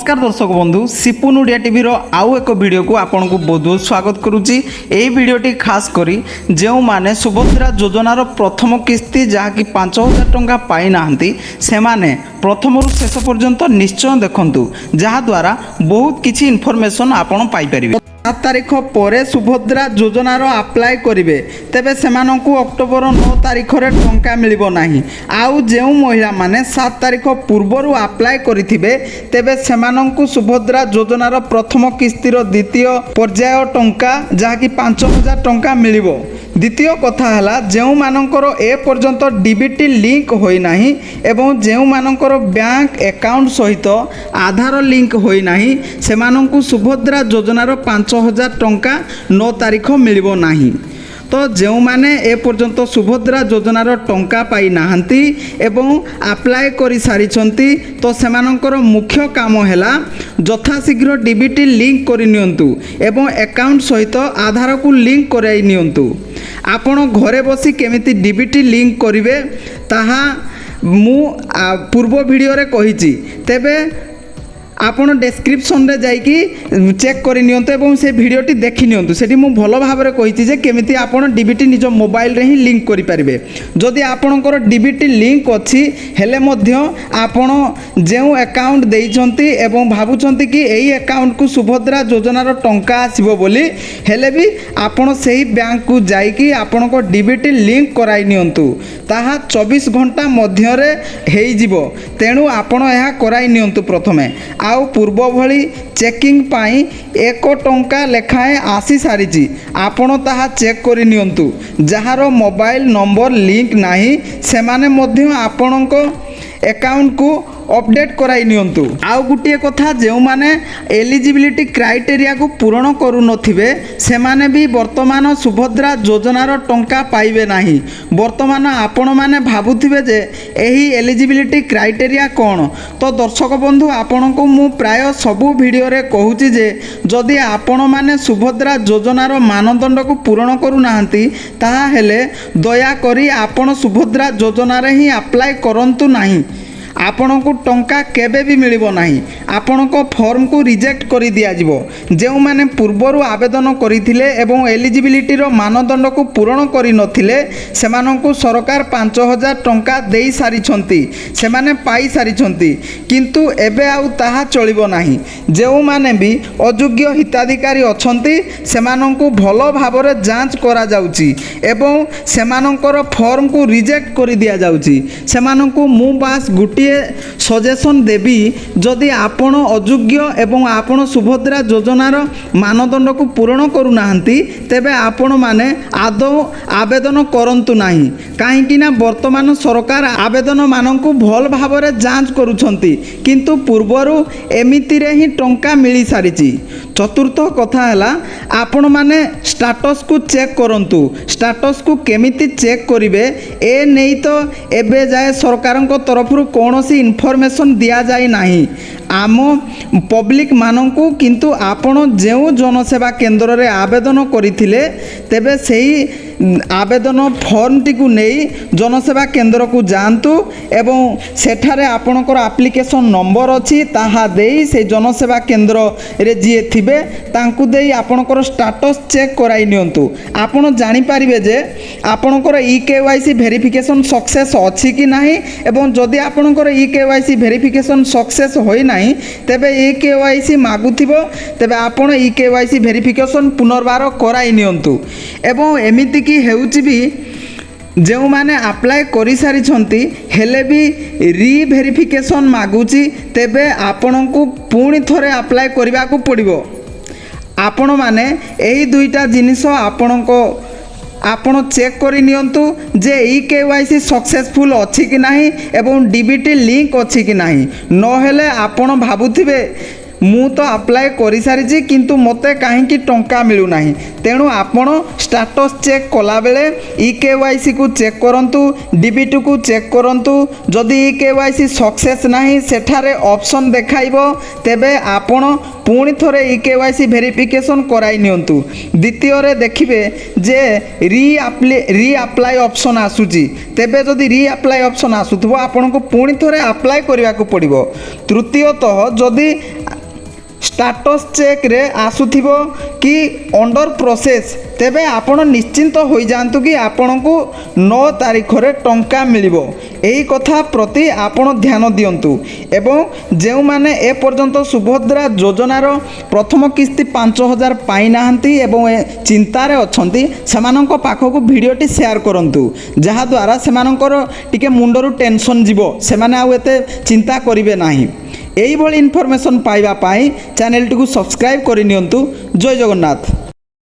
ନମସ୍କାର ଦର୍ଶକ ବନ୍ଧୁ, ସିପୁନ ଓଡ଼ିଆ ଟିଭିର ଆଉ ଏକ ଭିଡ଼ିଓକୁ ଆପଣଙ୍କୁ ବହୁତ ବହୁତ ସ୍ୱାଗତ କରୁଛି। ଏହି ଭିଡ଼ିଓଟି ଖାସ୍ କରି ଯେଉଁମାନେ ସୁଭଦ୍ରା ଯୋଜନାର ପ୍ରଥମ କିସ୍ତି, ଯାହାକି 5000 ଟଙ୍କା ପାଇନାହାନ୍ତି, ସେମାନେ ପ୍ରଥମରୁ ଶେଷ ପର୍ଯ୍ୟନ୍ତ ନିଶ୍ଚୟ ଦେଖନ୍ତୁ, ଯାହାଦ୍ୱାରା ବହୁତ କିଛି ଇନଫର୍ମେସନ୍ ଆପଣ ପାଇପାରିବେ। 7 ତାରିଖ ପରେ ସୁଭଦ୍ରା ଯୋଜନାର ଆପ୍ଲାଏ କରିବେ, ତେବେ ସେମାନଙ୍କୁ ଅକ୍ଟୋବର 9 ତାରିଖରେ ଟଙ୍କା ମିଳିବ ନାହିଁ। ଆଉ ଯେଉଁ ମହିଳାମାନେ 7 ତାରିଖ ପୂର୍ବରୁ ଆପ୍ଲାଏ କରିଥିବେ, ତେବେ ସେମାନଙ୍କୁ ସୁଭଦ୍ରା ଯୋଜନାର ପ୍ରଥମ କିସ୍ତିର ଦ୍ୱିତୀୟ ପର୍ଯ୍ୟାୟ ଟଙ୍କା, ଯାହାକି 5000 ଟଙ୍କା ମିଳିବ। ଦ୍ୱିତୀୟ କଥା ହେଲା, ଯେଉଁମାନଙ୍କର ଏପର୍ଯ୍ୟନ୍ତ ଡିବିଟି ଲିଙ୍କ ହୋଇନାହିଁ ଏବଂ ଯେଉଁମାନଙ୍କର ବ୍ୟାଙ୍କ ଆକାଉଣ୍ଟ ସହିତ ଆଧାର ଲିଙ୍କ ହୋଇନାହିଁ, ସେମାନଙ୍କୁ ସୁଭଦ୍ରା ଯୋଜନାର 5000 ଟଙ୍କା 9 ତାରିଖ ମିଳିବ ନାହିଁ। ତ ଯେଉଁମାନେ ଏପର୍ଯ୍ୟନ୍ତ ସୁଭଦ୍ରା ଯୋଜନାର ଟଙ୍କା ପାଇନାହାନ୍ତି ଏବଂ ଆପ୍ଲାଏ କରିସାରିଛନ୍ତି, ତ ସେମାନଙ୍କର ମୁଖ୍ୟ କାମ ହେଲା ଯଥାଶୀଘ୍ର ଡିବିଟି ଲିଙ୍କ କରିନିଅନ୍ତୁ ଏବଂ ଆକାଉଣ୍ଟ ସହିତ ଆଧାରକୁ ଲିଙ୍କ କରାଇ ନିଅନ୍ତୁ। ଆପଣ ଘରେ ବସି କେମିତି ଡିବିଟି ଲିଙ୍କ କରିବେ, ତାହା ମୁଁ ପୂର୍ବ ଭିଡ଼ିଓରେ କହିଛି। ତେବେ ଆପଣ ଡେସ୍କ୍ରିପସନ୍ରେ ଯାଇକି ଚେକ୍ କରି ନିଅନ୍ତୁ ଏବଂ ସେ ଭିଡ଼ିଓଟି ଦେଖି ନିଅନ୍ତୁ। ସେଠି ମୁଁ ଭଲ ଭାବରେ କହିଛି ଯେ କେମିତି ଆପଣ ଡିବିଟି ନିଜ ମୋବାଇଲରେ ହିଁ ଲିଙ୍କ କରିପାରିବେ। ଯଦି ଆପଣଙ୍କର ଡିବିଟି ଲିଙ୍କ ଅଛି, ହେଲେ ମଧ୍ୟ ଆପଣ ଯେଉଁ ଆକାଉଣ୍ଟ ଦେଇଛନ୍ତି ଏବଂ ଭାବୁଛନ୍ତି କି ଏଇ ଆକାଉଣ୍ଟକୁ ସୁଭଦ୍ରା ଯୋଜନାର ଟଙ୍କା ଆସିବ ବୋଲି, ହେଲେ ବି ଆପଣ ସେହି ବ୍ୟାଙ୍କକୁ ଯାଇକି ଆପଣଙ୍କ ଡିବିଟି ଲିଙ୍କ କରାଇ ନିଅନ୍ତୁ। ତାହା 24 ଘଣ୍ଟା ମଧ୍ୟରେ ହେଇଯିବ। ତେଣୁ ଆପଣ ଏହା କରାଇ ନିଅନ୍ତୁ ପ୍ରଥମେ। ଆଉ ପୂର୍ବ ଭଳି ଚେକିଂ ପାଇଁ 1 ଟଙ୍କା ଲେଖାଏଁ ଆସିସାରିଛି, ଆପଣ ତାହା ଚେକ୍ କରି ନିଅନ୍ତୁ। ଯାହାର ମୋବାଇଲ ନମ୍ବର ଲିଙ୍କ ନାହିଁ, ସେମାନେ ମଧ୍ୟ ଆପଣଙ୍କ ଆକାଉଣ୍ଟକୁ ଅପଡ଼େଟ୍ କରାଇ ନିଅନ୍ତୁ। ଆଉ ଗୋଟିଏ କଥା, ଯେଉଁମାନେ ଏଲିଜିବିଲିଟି କ୍ରାଇଟେରିଆକୁ ପୂରଣ କରୁନଥିବେ, ସେମାନେ ବି ବର୍ତ୍ତମାନ ସୁଭଦ୍ରା ଯୋଜନାର ଟଙ୍କା ପାଇବେ ନାହିଁ। ବର୍ତ୍ତମାନ ଆପଣମାନେ ଭାବୁଥିବେ ଯେ ଏହି ଏଲିଜିବିଲିଟି କ୍ରାଇଟେରିଆ କ'ଣ? ତ ଦର୍ଶକ ବନ୍ଧୁ, ଆପଣଙ୍କୁ ମୁଁ ପ୍ରାୟ ସବୁ ଭିଡ଼ିଓରେ କହୁଛି ଯେ ଯଦି ଆପଣମାନେ ସୁଭଦ୍ରା ଯୋଜନାର ମାନଦଣ୍ଡକୁ ପୂରଣ କରୁନାହାନ୍ତି, ତାହାହେଲେ ଦୟାକରି ଆପଣ ସୁଭଦ୍ରା ଯୋଜନାରେ ହିଁ ଆପ୍ଲାଏ କରନ୍ତୁ ନାହିଁ। ଆପଣଙ୍କୁ ଟଙ୍କା କେବେ ବି ମିଳିବ ନାହିଁ। ଆପଣଙ୍କ ଫର୍ମକୁ ରିଜେକ୍ଟ କରିଦିଆଯିବ। ଯେଉଁମାନେ ପୂର୍ବରୁ ଆବେଦନ କରିଥିଲେ ଏବଂ ଏଲିଜିବିଲିଟିର ମାନଦଣ୍ଡକୁ ପୂରଣ କରିନଥିଲେ, ସେମାନଙ୍କୁ ସରକାର 5000 ଟଙ୍କା ଦେଇସାରିଛନ୍ତି, ସେମାନେ ପାଇସାରିଛନ୍ତି। କିନ୍ତୁ ଏବେ ଆଉ ତାହା ଚଳିବ ନାହିଁ। ଯେଉଁମାନେ ବି ଅଯୋଗ୍ୟ ହିତାଧିକାରୀ ଅଛନ୍ତି, ସେମାନଙ୍କୁ ଭଲ ଭାବରେ ଯାଞ୍ଚ କରାଯାଉଛି ଏବଂ ସେମାନଙ୍କର ଫର୍ମକୁ ରିଜେକ୍ଟ କରିଦିଆଯାଉଛି। ସେମାନଙ୍କୁ ମୁଁ ବାସ୍ ଗୋଟିଏ ସଜେସନ୍ ଦେବି, ଯଦି ଆପଣ ଅଯୋଗ୍ୟ ଏବଂ ଆପଣ ସୁଭଦ୍ରା ଯୋଜନାର ମାନଦଣ୍ଡକୁ ପୂରଣ କରୁନାହାନ୍ତି, ତେବେ ଆପଣମାନେ ଆଦୌ ଆବେଦନ କରନ୍ତୁ ନାହିଁ। କାହିଁକି ନା ବର୍ତ୍ତମାନ ସରକାର ଆବେଦନମାନଙ୍କୁ ଭଲ ଭାବରେ ଯାଞ୍ଚ କରୁଛନ୍ତି, କିନ୍ତୁ ପୂର୍ବରୁ ଏମିତିରେ ହିଁ ଟଙ୍କା ମିଳିସାରିଛି। ଚତୁର୍ଥ କଥା ହେଲା, ଆପଣମାନେ ଷ୍ଟାଟସ୍କୁ ଚେକ୍ କରନ୍ତୁ। ଷ୍ଟାଟସ୍କୁ କେମିତି ଚେକ୍ କରିବେ, ଏ ନେଇ ତ ଏବେ ଯାଏ ସରକାରଙ୍କ ତରଫରୁ କୌଣସି ଇନଫର୍ମେସନ୍ ଦିଆଯାଇ ନାହିଁ ଆମ ପବ୍ଲିକ୍ ମାନଙ୍କୁ। କିନ୍ତୁ ଆପଣ ଯେଉଁ ଜନସେବା କେନ୍ଦ୍ରରେ ଆବେଦନ କରିଥିଲେ, ତେବେ ସେଇ ଆବେଦନ ଫର୍ମଟିକୁ ନେଇ ଜନସେବା କେନ୍ଦ୍ରକୁ ଯାଆନ୍ତୁ ଏବଂ ସେଠାରେ ଆପଣଙ୍କର ଆପ୍ଲିକେସନ୍ ନମ୍ବର ଅଛି, ତାହା ଦେଇ ସେଇ ଜନସେବା କେନ୍ଦ୍ରରେ ଯିଏ ଥିବେ, ତାଙ୍କୁ ଦେଇ ଆପଣଙ୍କର ଷ୍ଟାଟସ୍ ଚେକ୍ କରାଇ ନିଅନ୍ତୁ। ଆପଣ ଜାଣିପାରିବେ ଯେ ଆପଣଙ୍କର ଇ କେୱାଇସି ଭେରିଫିକେସନ୍ ସକ୍ସେସ୍ ଅଛି କି ନାହିଁ। ଏବଂ ଯଦି ଆପଣଙ୍କର ଇ କେୱାଇସି ଭେରିଫିକେସନ୍ ସକ୍ସେସ୍ ହୋଇନାହିଁ, ତେବେ ଇ କେୱାଇସି ମାଗୁଥିବ, ତେବେ ଆପଣ ଇ କେୱାଇସି ଭେରିଫିକେସନ୍ ପୁନର୍ବାର କରାଇ ନିଅନ୍ତୁ। ଏବଂ ଏମିତିକି ହେଉଛି ବି, ଯେଉଁମାନେ ଆପ୍ଲାଏ କରିସାରିଛନ୍ତି, ହେଲେ ବି ରିଭେରିଫିକେସନ୍ ମାଗୁଛି, ତେବେ ଆପଣଙ୍କୁ ପୁଣି ଥରେ ଆପ୍ଲାଏ କରିବାକୁ ପଡ଼ିବ। ଆପଣମାନେ ଏହି ଦୁଇଟା ଜିନିଷ ଆପଣ ଚେକ୍ କରି ନିଅନ୍ତୁ ଯେ ଇ କେୱାଇସି ସକ୍ସେସଫୁଲ୍ ଅଛି କି ନାହିଁ ଏବଂ ଡିବିଟି ଲିଙ୍କ ଅଛି କି ନାହିଁ। ନହେଲେ ଆପଣ ଭାବୁଥିବେ, ମୁଁ ତ ଆପ୍ଲାଏ କରିସାରିଛି, କିନ୍ତୁ ମୋତେ କାହିଁକି ଟଙ୍କା ମିଳୁନାହିଁ? ତେଣୁ ଆପଣ ଷ୍ଟାଟସ୍ ଚେକ୍ କଲାବେଳେ ଇ କେୱାଇସିକୁ ଚେକ୍ କରନ୍ତୁ, ଡିବିଟିକୁ ଚେକ୍ କରନ୍ତୁ। ଯଦି ଇ କେୱାଇସି ସକ୍ସେସ୍ ନାହିଁ, ସେଠାରେ ଅପସନ୍ ଦେଖାଇବ, ତେବେ ଆପଣ ପୁଣି ଥରେ ଇ କେୱାଇସି ଭେରିଫିକେସନ୍ କରାଇ ନିଅନ୍ତୁ। ଦ୍ୱିତୀୟରେ ଦେଖିବେ ଯେ ରି ଆପ୍ଲାଏ ଅପସନ୍ ଆସୁଛି। ତେବେ ଯଦି ରି ଆପ୍ଲାଏ ଅପସନ୍ ଆସୁଥିବ, ଆପଣଙ୍କୁ ପୁଣି ଥରେ ଆପ୍ଲାଏ କରିବାକୁ ପଡ଼ିବ। ତୃତୀୟତଃ, ଯଦି ଷ୍ଟାଟସ୍ ଚେକ୍ରେ ଆସୁଥିବ କି ଅଣ୍ଡର ପ୍ରୋସେସ୍, ତେବେ ଆପଣ ନିଶ୍ଚିନ୍ତ ହୋଇଯାଆନ୍ତୁ କି ଆପଣଙ୍କୁ 9 ତାରିଖରେ ଟଙ୍କା ମିଳିବ। ଏହି କଥା ପ୍ରତି ଆପଣ ଧ୍ୟାନ ଦିଅନ୍ତୁ ଏବଂ ଯେଉଁମାନେ ଏପର୍ଯ୍ୟନ୍ତ ସୁଭଦ୍ରା ଯୋଜନାର ପ୍ରଥମ କିସ୍ତି 5000 ପାଇନାହାନ୍ତି ଏବଂ ଏ ଚିନ୍ତାରେ ଅଛନ୍ତି, ସେମାନଙ୍କ ପାଖକୁ ଭିଡ଼ିଓଟି ସେୟାର କରନ୍ତୁ, ଯାହାଦ୍ୱାରା ସେମାନଙ୍କର ଟିକେ ମୁଣ୍ଡରୁ ଟେନସନ୍ ଯିବ, ସେମାନେ ଆଉ ଏତେ ଚିନ୍ତା କରିବେ ନାହିଁ। ଏଇଭଳି ଇନଫର୍ମେସନ୍ ପାଇବା ପାଇଁ ଚ୍ୟାନେଲଟିକୁ ସବସ୍କ୍ରାଇବ୍ କରିନିଅନ୍ତୁ। ଜୟ ଜଗନ୍ନାଥ।